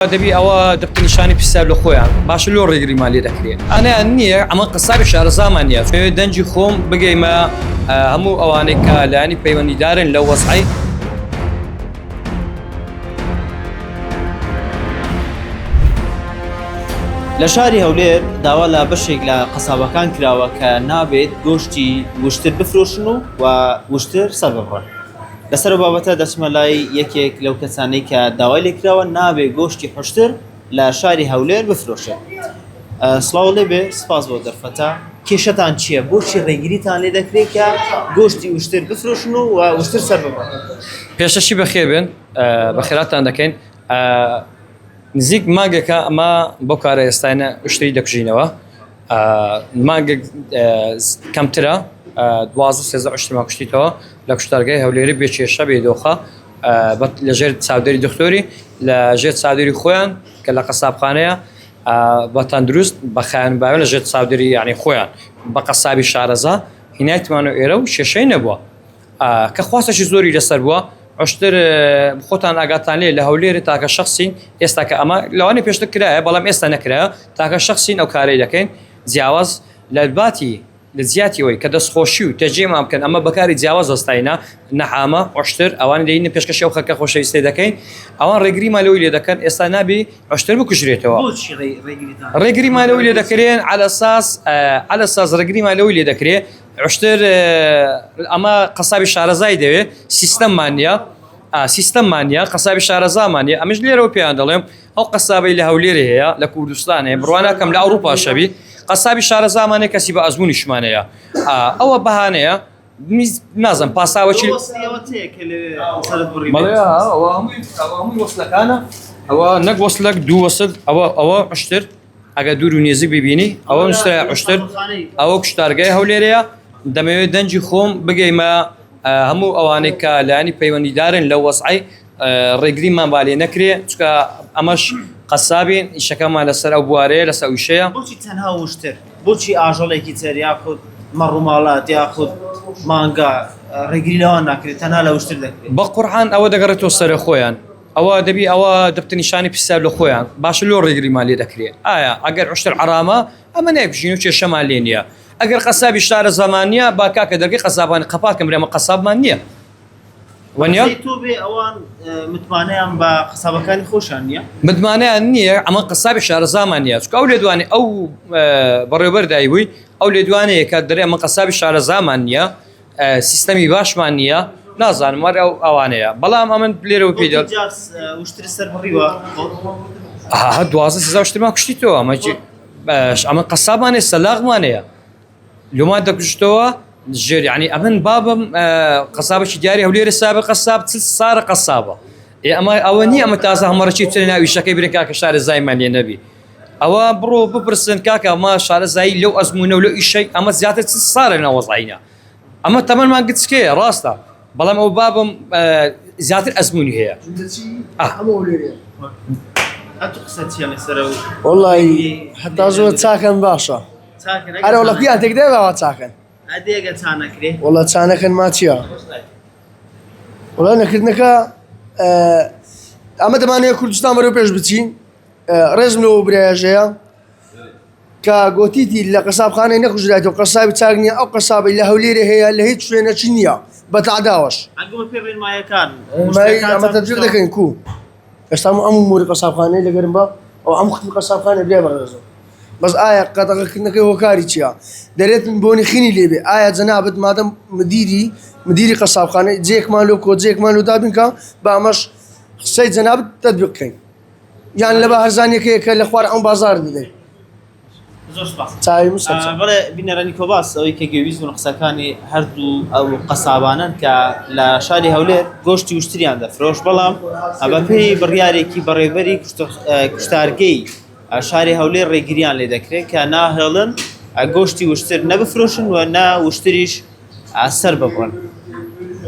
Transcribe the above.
دەبی ئەوە دەبتە نیشانی پرسیار لە خۆیان باشە لۆ ڕێگریمان لێ دەکرێ ئەنیان نییە ئەمە قەسابی شارەزامان نییە ئەوێ دەنگی خۆم بگەیمە هەموو ئەوانەی کە لایەنی پەیوەندیدارن لە وەزعی لە شاری هەولێر داوا لە بەشێک لە قەسابەکان کراوە کە نابێت گۆشتی وشتر بفرۆشن و و وشتر سەر ببڕن. لەسەر ئەو بابەتە دەچمە لای یەکێک لەو کەسانەی کە داوای لێکراوە نابێ گۆشتی حوشتر لە شاری هەولێر بفرۆشێت. سڵاو لێبێ سپاس بۆ دەرفەتە کێشەتان چییە بۆچی ڕێگریتان لێ دەکرێت کە گۆشتی وشتر بفرۆشن و وشتر سەر ببڕن؟ پێشەشی بەخێر بێن بەخێراتان دەکەین نزیک مانگێکە ئەمە بۆ کارە ئێستاینە وشتری دەکوژینەوە مانگێک کەمترە 12 سێزە عشتمان کوشتیتەوە لە کوشتارگای هەولێری بێ کێشە بێ دۆخە لە ژێر چاودێری دکتۆری لە ژێر چاودێری خۆیان کە لە قەسابخانەیە بە تەندروست بە خیان باوێن لە ژێر چاودێری یعنی خۆیان بە قەسابی شارەزا هینایتمان و ئێرە و کێشەی نەبووە کە خواستێکی زۆری لەسەر بووە عشتر خۆتان ئاگاتان لێ لە هەولێر تاکە شخصین ئێستا کە ئەمە لەوانەیە پێشتر کرایە بەڵام ئێستا نەکرایە تاکە شخصین ئەو کارەی دەکەین جیاواز لە باتی لە جیاتی ئەوەی کە دەستخۆشی و تەجێمان بکەن ئەمە بەکاری جیاواز وەستاینە نەعامە عشتر ئەوان لێین پێشکەشی ئەو خەکە خۆشەویستی دەکەین ئەوان ڕێگریمان لەوەی لێ دەکەن ئێستا نابی عشتر بکوژرێتەوە بۆچی ڕێگریتان ڕێگریمان لەوەی لێ دەکرێن على اساس على اساس ڕێگریمان لەوەی لێ دەکرێ عشتر ئەمە قەسابی شارەزای دەوێ سیستەممان نییە سیستەممان نییە قەسابی شارەزامان نییە ئەمش لێرەوە پێیان دەڵێم ئەو قەسابەی لە هەولێرێ هەیە لە کوردستان هەیە بڕوا ناکەم لە ئەوروپا شەبی قەسابی شارەزامان هەیە کەسی بە ئەزموونیشمان هەیە ئەوە بەهانەیە نازم پاساوەکی هەمووی وەسلەکانە ئەوە نەک وەسلەک دوو وەسل ئەوە ئەوە عشتر ئەگە دوور و نێزیک ببینی ئەوە نووسرای عشتر ئەوە کوشتارگای هەولێرەیە دەمەوێت دەنگی خۆم بگەیمە هەموو ئەوانەی کە لایەنی پەیوەندیدارن لە وەزعی ڕێگریمان با لێ نەکرێ چونکە ئەمەش قەسابین ئیشەکەمان لەسەر ئەو بوارەیە لەسەر ئەو ئیشەیە. بۆچی تەنها وشتر؟ بۆچی ئاژەڵێکی تر یاخود مەڕوماڵات یاخود مانگا ڕێگری لەوان ناکرێت تەنها لە وشتر دەکرێت؟ بە قورعان ئەوە دەگەڕێتەوە سەر خۆیان ئەوە دەبی ئەوە دەبتە نیشانی پرسیار لە خۆیان باشە لۆ ڕێگریمان لێ دەکرێ ئایا ئەگەر عشتر عەرامە ئەمە نایکوژین و کێشەمان لێ نییە ئەگەر قەسابی شارەزامان نییە با کاکە دەرگەی قەسابانی قەپات کەن برێ ئەمە قەسابمان نییە وەنیە؟ قسەی تۆ بێ ئەوان متمانەیان بە قەسابەکانی خۆشیان نییە؟ متمانەیان نییە ئەمە قەسابی شارەزامان نییە چونکە ئەو لێدوانەی ئەو بەڕێوبەر دایبووی ئەو لێدوانەیە کە دەرێ ئەمە قەسابی شارەزامان نییە سیستەمی باشمان نییە نازانم وەر ئەو ئەوانەیە بەڵام ئەمن لێرەوە پێی دەڵ جار وشتر سەر بڕیوە ئەها 12 سزا وشترمان کوشتی تۆ ئەمە ئەمە قەسابانێ سەلاغمانەیە لۆمان دەکوژتەوە ژێر یعنی ئەمن بابم قەسابێکی دیاری هەولێرە سابق قەساب چ سارە قەسابە ئێ ئەمە ئەوە نییە ئەمە تازە هەمەڕەکی بچنە ناو ئیشەکەی برێن کاکە شارەزایمان لێ نەبی ئەوە بڕۆ بپرسن کاکە ئەمە شارەزایی لەو ئەزمونە و لەو ئیشەی ئەمە زیاتر چ سارە ناوەزایینە ئەمە تەمەنمان گچکەیە ڕاستە بەڵام ئەو بابم زیاتر ئەزمموی هەیە وڵی هەتا زۆر چاکەن باشە ئەرە وەڵا پیان تێک دێ باوا چاکەن وەڵا چانەکەن ما چییە وەڵا نەکردنەکە ئەمە دەمانەیە کوردستان بەرەو پێش بچین ڕێزم لەوە برایەژەیە کە گۆتیتی لە قەسابخانەی نەکوژرایەوە قەسابی چاک نییە ئەو قەسابی لە هەولێرێ هەیە لە هیچ شوێنەکی نییە بە تەعداوەش ئەمە تەبجیر دەکەین کو ئێستا ئەم موری قەسابخانەی لەگەرم بە ئەو ئەم خوتی قەسابخانە برای بەڕێزم بەس ئایا قەدەغەکردنەکەی هۆکاری چییە؟ دەرێتن بۆنی خینی لێبێ ئایا جەنابت مادەم مدیری مدیری قەسابخانەی جێکمان لۆ کۆ جێکمان لۆ دابین کە با ئەمەش قسەی جەنابت تەتبیق کەین یان لە بە هەرزانیەکەیە کە لە خوار ئەم بازار دەدەین زۆر سپاس چاوی مسەر بەڵێ بینەرانی کۆباس ئەوەی کە گوێویست بوون قسەکانی هەردوو ئەو قەسابانەن کە لە شاری هەولێر گۆشتی وشتریان دەفرۆشت بەڵام بەپێی بڕیارێکی بەڕێوەبەری کوشتارگەی شاری هەولێر ڕێگریان لێ دەکرێت کە ناهێڵن گۆشتی وشتر نە بفرۆشن و نە وشتریش سەر ببڕن.